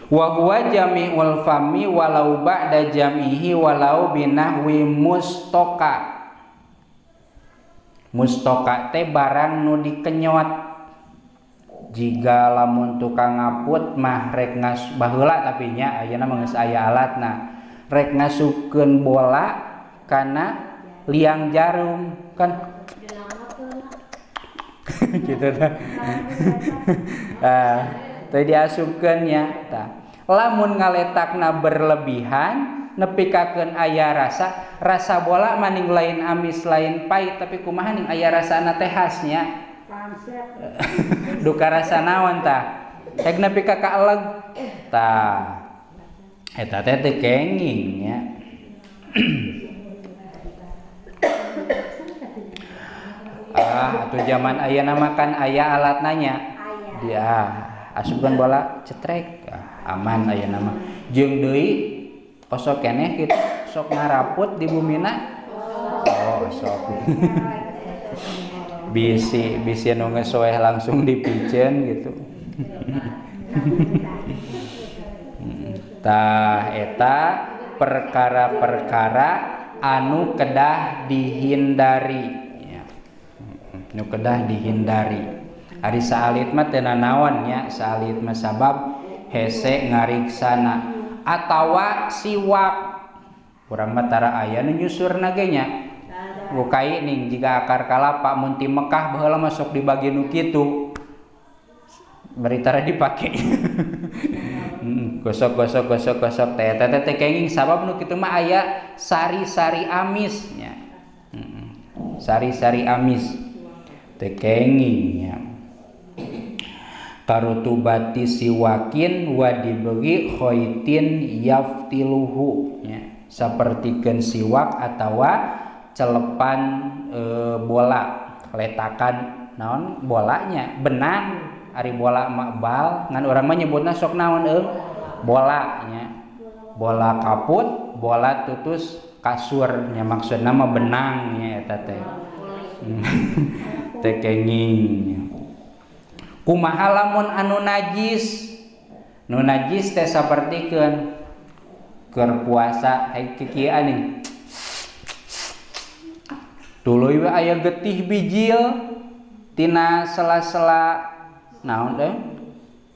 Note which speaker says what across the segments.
Speaker 1: Wa huwa jami'ul fami walau ba'da jamihi walau binahwi mustoka. Mustoka teh barang nu dikenyot. Jika lamun tukang ngaput mah rek ngas baheula tapi nya ayeuna mah geus aya alatna. Rek ngasupkeun bola kana liang jarum kan gitu dah. Teh diasupkeun nya tah. Lamun ngaletakna berlebihan nepikakeun aya rasa, rasa bola maning lain amis lain pahit tapi kumaha ning aya rasana teh khasnya. Duka rasa naon tah? Rek nepi ka kaeleg tah. Eta teh teu kenging nya. Ah, atuh zaman ayeuna mah kan aya alatna nya. Dia asupkeun bola cetrek, ah, aman ayeuna mah. Jeung deui osok keneh kitu sok ngaraput di bumina. Oh, sok. Bisi bisi nu geus soeh langsung dipiceun gitu. Tah eta perkara-perkara anu kedah dihindari ya. Nu kedah dihindari. Ari saalit mah teu nanaon nya, saalit mah sabab hese ngariksana atawa siwak. Urang mah tara aya nu nyusurna ge nya. Bukai ning jiga akar kalapa mun ti Mekah baheula mah sok dibagi nu kitu. Bari tara dipake. Gosok gosok gosok gosok teh teh teh kenging sabab nu kitu mah aya sari-sari amis nya. Sari-sari amis teh kenging nya. Karutubati siwakin wa dibegi khaitin yaftiluhu nya. Sapertikeun siwak atawa celepan bola, letakan naon bolanya, benang. Ari bola mah bal, ngan urang mah nyebutna sok naon euy? Bola nya. Bola kaput, bola tutus kasur nya, maksudna mah benang nya eta teh. Teh kenging. Kumaha lamun anu najis? Nu najis teh sapertikeun keur puasa hae kikieu nih. Tuluy we aya getih bijil tina sela-sela naon teh?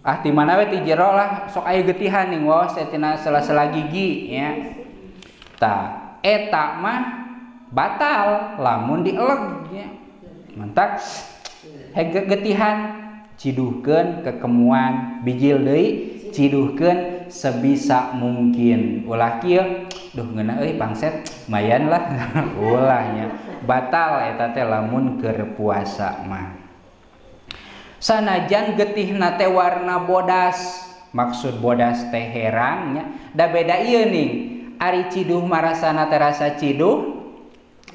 Speaker 1: Ah ti mana we ti jero lah sok aya getihan ning waos teh tina sela-sela gigi nya. Tah eta mah batal lamun dieleg nya. Mantak getihan ciduhkeun kekemuan bijil deui ciduhkeun sebisa mungkin. Ulah kieu duh ngeunah euy pangset mayan lah. Ulah nya batal eta teh lamun keur puasa mah. Sanajan getihna teh warna bodas, maksud bodas teh herang nya, da beda ieu ning. Ari ciduh mah rasana teh rasa ciduh,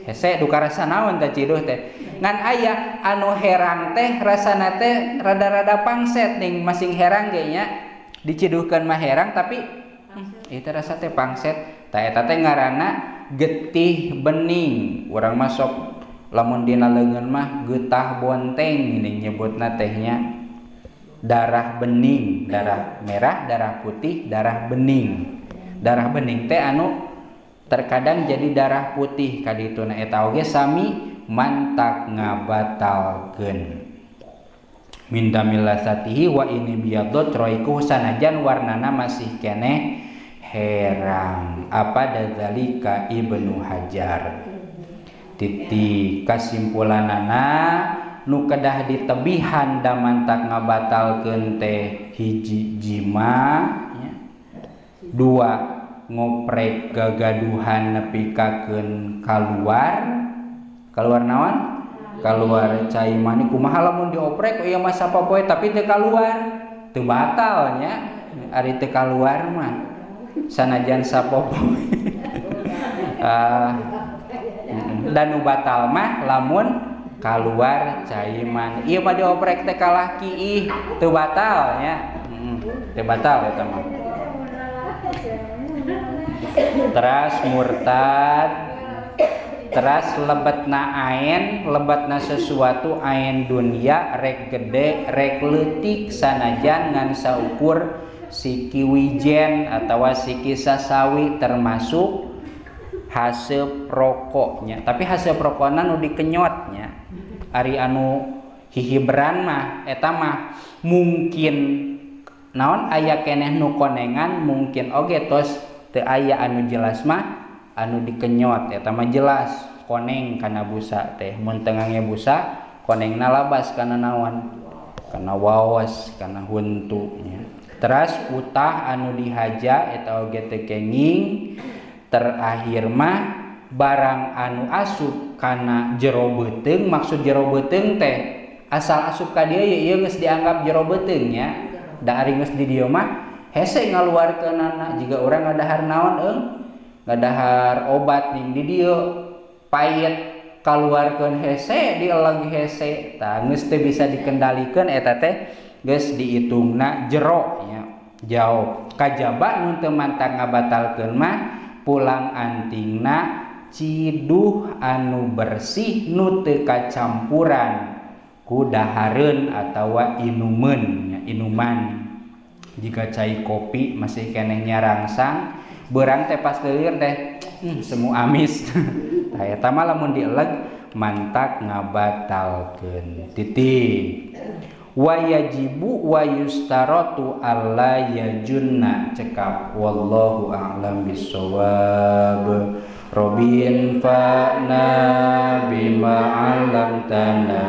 Speaker 1: hese duka rasa naon teh ciduh teh. Ngan aya anu herang teh rasana teh rada-rada pangset ning, masing herang ge nya. Diciduhkeun mah herang tapi ieu teh rasa teh pangset. Tah eta teh ngaranna getih bening. Urang mah sok lamun dina leungeun mah getah bonteng ini nyebutna teh nya. Darah bening, darah merah, darah putih, darah bening. Darah bening teh anu terkadang jadi darah putih kadituna eta oge sami mantak ngabatalkeun. Min damilasatihi wa ini biyadot roiku sanajan warnana masih keneh herang. Apa dadzalika Ibnu Hajar. Titik kasimpulanana nu kedah ditebihan da mantak ngabatalkeun teh hiji jima nya, dua ngoprek gagaduhan nepikakeun kaluar, kaluar naon? Kaluar cai mani. Kumaha lamun dioprek ieu mah sapopoe tapi teu kaluar, teu batal nya. Ari teu kaluar mah sanajan sapopoe. Dan nu batal mah lamun kaluar cai mani. Ieu mah dioprek teh kalah kiih teu batal nya. Teu batal eta mah. Teras murtad, teras lebetna aen, lebetna sesuatu aen dunia rek gede rek leutik sanajan ngan saukur siki wijen atawa siki sasawi termasuk haseup rokoknya. Tapi haseup rokona nu dikenyotnya. Ari anu hihibran mah eta mah mungkin naon aya keneh nu konengan mungkin oge tos teu aya anu jelas mah anu dikenyot eta mah jelas koneng kana busa teh mun teu ngangge busa konengna labas kana naon kana waos kana huntu nya. Teras utah anu dihaja eta oge teu kenging. Terakhir mah barang anu asup kana jero beuteung, maksud jero beuteung teh asal asup ka dieu ieu geus dianggap jero beuteung nya. Da ari geus di dieu mah hese ngaluarkeunana jiga urang ngadahar naon eung ngadahar obat ning di dieu pait kaluarkeun hese dieleg hese tah geus teu bisa dikendalikeun eta teh geus diitungna jero nya jauh kajaba nu teu mantang ngabatalkeun mah pulang antingna ciduh anu bersih nu teu kacampuran ku dahareun atawa inumeun nya inuman jika cai kopi masih keneh nyarangsang beurang teh pas leueur teh semu amis tah eta mah lamun dieleg mantak ngabatalkeun titik wa yajibu wa yustaratu alla yajunna cekap wallahu a'lam bissawab Robin fa'na bima 'allamtana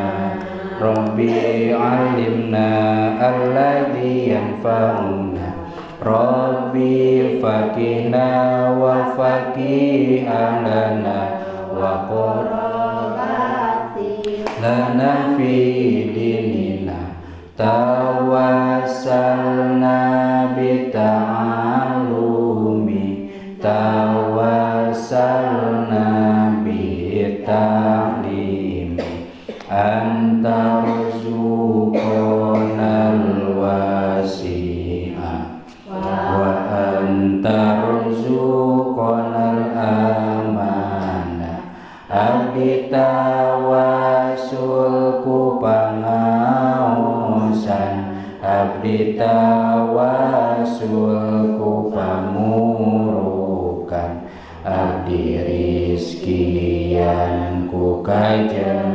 Speaker 1: Rabbi 'allimna alladzi yanfa'una Rabbi faqina wa faqih ahlana wa qurabati lana fi dinina tawassalna bita'alumi tawassalna bita'limi antarzuqonal wasi'a wa antarzuqonal amana abdi tawasul ku pangaosan abdi tawasul ku pamurukan abdi rizkian ku kajembaran